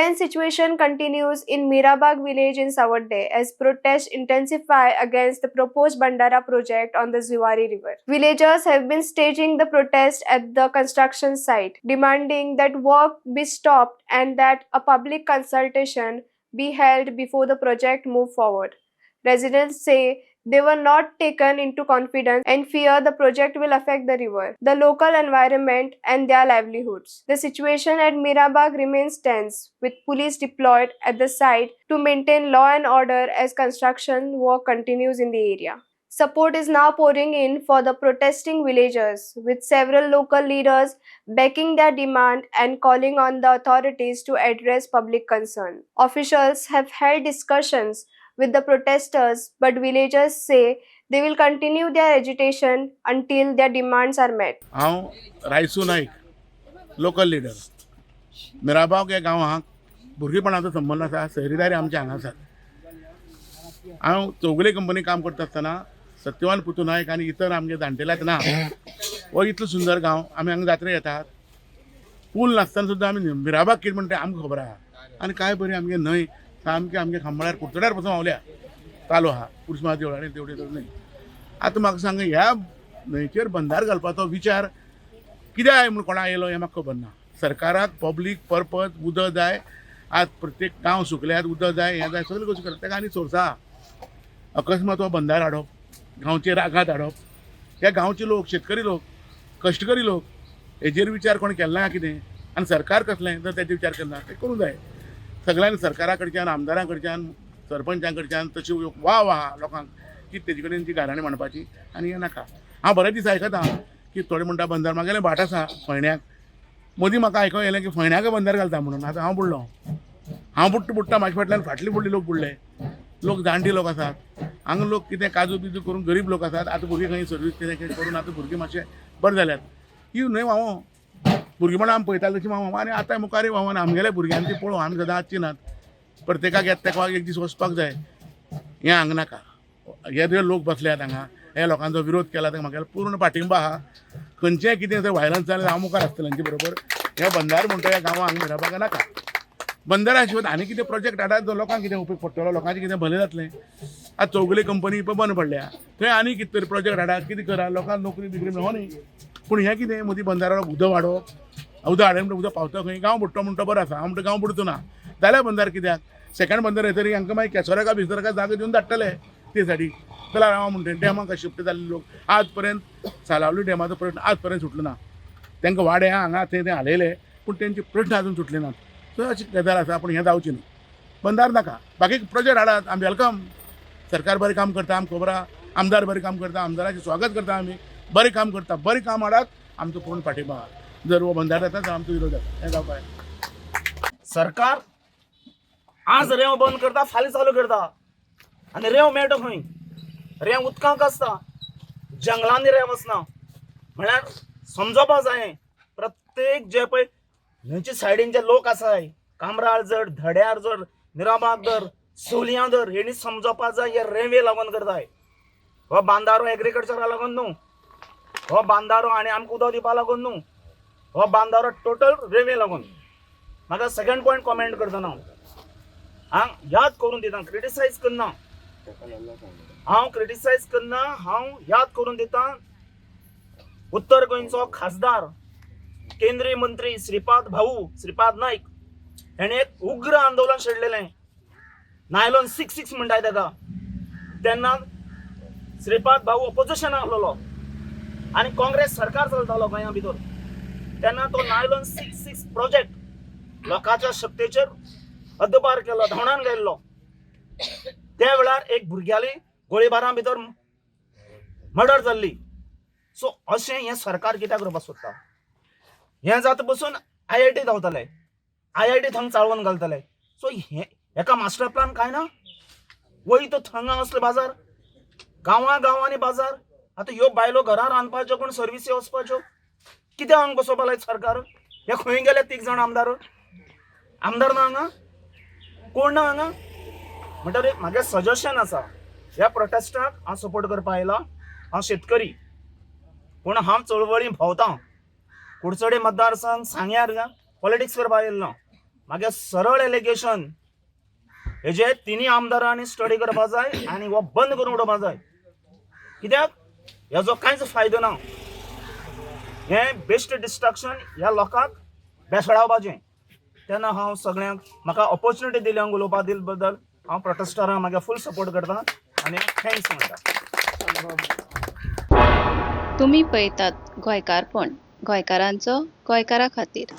tense situation continues in Mirabag village in Savadde as protests intensify against the proposed Bandhara project on the Zuari River. Villagers have been staging the protest at the construction site, demanding that work be stopped and that a public consultation be held before the project move forward. Residents say they were not taken into confidence and fear the project will affect the river, the local environment, and their livelihoods. The situation at Mirabag remains tense, with police deployed at the site to maintain law and order as construction work continues in the area. Support is now pouring in for the protesting villagers, with several local leaders backing their demand and calling on the authorities to address public concern. Officials have held discussions with the protesters, but villagers say they will continue their agitation until their demands are met. हांव रायसू Naik, local leader. Mirabag ह्या गांवाक भुरगेपणाचो संबंद आसा. सैरीदारी आमचे हांगा आसात. हांव Chowgule company काम करता आसतना सत्यवान पुतू नायक आनी इतर आमगे जाणटेल्याक ना हो इतलो सुंदर गांव. आमी हांगा जात्रे येतात. पूल नासतना सुद्दां आमी मिराबाग कितें म्हणटा आमकां खबर आहा. आनी काय बरी आमगे न्हंय सामकी आमगे खांबळ्यार कुडचड्यार पासून व्हांवल्या, चालू आहा पुरुष देवळा आनी तेवढे न्हंय. आतां म्हाका सांग, ह्या न्हंयचेर बंदार घालपाचो विचार कित्याक म्हूण कोणा येयलो हें म्हाका खबर ना. सरकाराक पब्लीक पर्पज उदक जाय. आज प्रत्येक गांव सुकल्यात, उदक जाय, हें जाय, सगळ्यो गोश्टी करता. ताका आनी सोर्स आहा. अकस्मात हो बंदार हाडप, गांवचेर आघात हाडप. ह्या गांवचे लोक शेतकरी लोक, कश्टकरी लोक, हेजेर विचार कोण केलो ना कितें? आनी सरकार कसलें जर तेजे विचार केलो ना, तें करूंक जाय सगळ्यांनी, सरकारा कडच्यान, आमदारां कडच्यान, सरपंचां कडच्यान. तशी वाव आहा लोकांक की तेजे कडेन ती गाराणी मांडपाची आनी हें नाका. हांव बरेच दीस आयकता की थोडे म्हणटा बंदार. म्हागेलें भाट आसा फळण्याक. मदीं म्हाका आयकोंक येयलें की फळण्याक बंदार घालता म्हणून. आतां हांव बुडलो. हांव बुडटा बुडटा, म्हाजे फाटल्यान फाटली फुडली लोक बुडले. लोक जाणटे लोक आसात हांगा. लोक कितें काजू बिजू करून गरीब लोक आसात. आतां भुरगीं खंय सर्वीस कितें कितें करून आतां भुरगीं मातशे बरें जाल्यात. ही न्हंय व्हांवो भुरगेपणां आमी पळयताले तशी व्हांवो आनी आतां मुखारय व्हांवो. आनी आमगेल्या भुरग्यांनी ती पळोवं. आमी सदांच चिनात, प्रत्येकाक येता तेका एक दीस वचपाक जाय. हें हांगा नाका. हे जे लोक बसल्यात हांगा, हे लोकांचो विरोध केला ताका म्हागेलो पूर्ण पाठिंबा आहा. खंयचेंय कितें जर व्हायलन्स जालें, हांव मुखार आसतलें तेंचे बरोबर. हे बंदार म्हणटा ह्या गांवांक हांगा मिराबागा नाका. बंदारा शिवाय आनी कितें प्रोजेक्ट हाडात जो लोकांक कितें उपयोग पडटलो, लोकांचें कितें भलें जातलें. आतां चौगुले कंपनी पळय बंद पडल्या. थंय आनी कितें तरी प्रोजेक्ट हाडात, कितें करा, लोकांक नोकरी बिकरी मेळो न्ही. पूण हें कितें मदीं बंदारा उदक वाडोवप, उदक हाडलें म्हणटा उदक पावता खंय? गांव बुडटो म्हणटा बरो आसा. हांव म्हणटा गांव बुडचो ना जाल्यार बंदार कित्याक? सेकंड बंदर येतरी हांकां मागीर केसोराका बिसराका जागा दिवन धाडटले ते साठी. जाल्यार हांव म्हणटा डॅमाक शिफ्ट जाल्ले लोक आज पर्यंत, सालावली डॅमाचो प्रश्न आज पर्यंत सुटलो ना. तांकां वाड्या हांगा थंय ते हालयले, पूण तेंचे प्रश्न अजून सुटले नात. सो अशी गजाल आसा. पूण हें जावचें न्हू, बंदार नाका. बाकी प्रोजेक्ट हाडात, आमी welcome. सरकार बरें काम करता आमकां खबर आहा. आमदार बरें काम करता, आमदाराचें स्वागत करता आमी. बरें काम करता, बरें काम हाडात, आमचो पूर्ण पाठिंबा आहा. जर हो बंदार जाता तर आमचो विरोध जाता, हें जावपाक जाय. सरकार आज रेंव बंद करता, फाल्यां चालू करता. आनी रेंव मेळटा खंय? रेंव उदकांक आसता, जंगलांनी रेंव आसना. म्हळ्यार समजोपा जाय प्रत्येक जे पळय न्हंयचे सायडीन जे लोक आसाय, कामराळ जर, धड्यार जर, मिराबाग धर, सोलयां धर, हेणी समजोपा जाय हे रेंवे लागून करताय. हो बांदारो एग्रीकल्चरा लागून न्हू, हो बांदारो आनी आमकां उदक दिवपा लागून न्हू, हो बांदारो टोटल रेंवे लागून. म्हाका सेकंड पॉयंट कॉमेंट करतना हांव हांव याद करून दिता, क्रिटिसायज करना हांव, क्रिटिसायज करना. हांव याद करून दिता, उत्तर गोंयचो खासदार, केंद्रीय मंत्री श्रीपाद भाऊ, श्रीपाद नाईक हेणे एक उग्र आंदोलन छेडलेलें. नायलॉन 6 6 म्हणटाय तेका. तेन्ना श्रीपाद भाऊ ऑपोजिशनाक आसलेलो आनी काँग्रेस सरकार चलतालो गोंया भितर. तेन्ना तो नायलॉन 6 6 प्रोजेक्ट लोकांच्या शक्तेचेर हद्दपार केलो, धांवडावन गेल्लो. त्या वेळार एक भुरग्याली गोळीबारा भितर मर्डर जाल्ली. सो अशें हें सरकार कित्याक करपाक सोदता? हें जाता बसून आयआयटी धांवतले, आयआयटी थंग चाळोवन घालतले. सो हें हेका मास्टर प्लान काय ना? वयता थंगा असले बाजार, गांवां गांवांनी बाजार. आतां ह्यो बायलो घरा रांदपाच्यो, कोण सर्विसी वचपाच्यो, कित्याक हांगा बसोवपा लायत सरकार? हे खंय गेले तीग जाण आमदार? आमदार ना हांगा, कोण ना हांगा. म्हणटकीर म्हागे सजेशन आसा, ह्या प्रोटेस्टाक हांव सपोर्ट करपा आयला. हांव शेतकरी, पूण हांव चळवळी भोंवता. कुडचडे मतदारसंघ, सांग्यार पॉलिटिक्स करपा आयिल्लो ना. मागीर सरळ एलिगेशन हेजे तिनूय आमदारांनी स्टडी करपा जाय आनी हो बंद करून उडोवपा जाय. कित्याक हेजो कांयच फायदो ना. हें बेस्ट डिस्ट्रक्शन ह्या लोकांक बेसळावपाचें. तेन्ना हांव सगळ्यांक म्हाका ऑपॉर्च्युनिटी दिली हांव उलोवपा दिल बद्दल हांव प्रोटेस्टरांक म्हागे फूल सपोर्ट करता आनी thanks म्हणटा. तुमी पळयतात गोंयकारपण, गोंयकारांचो गोंयकारा खातीर.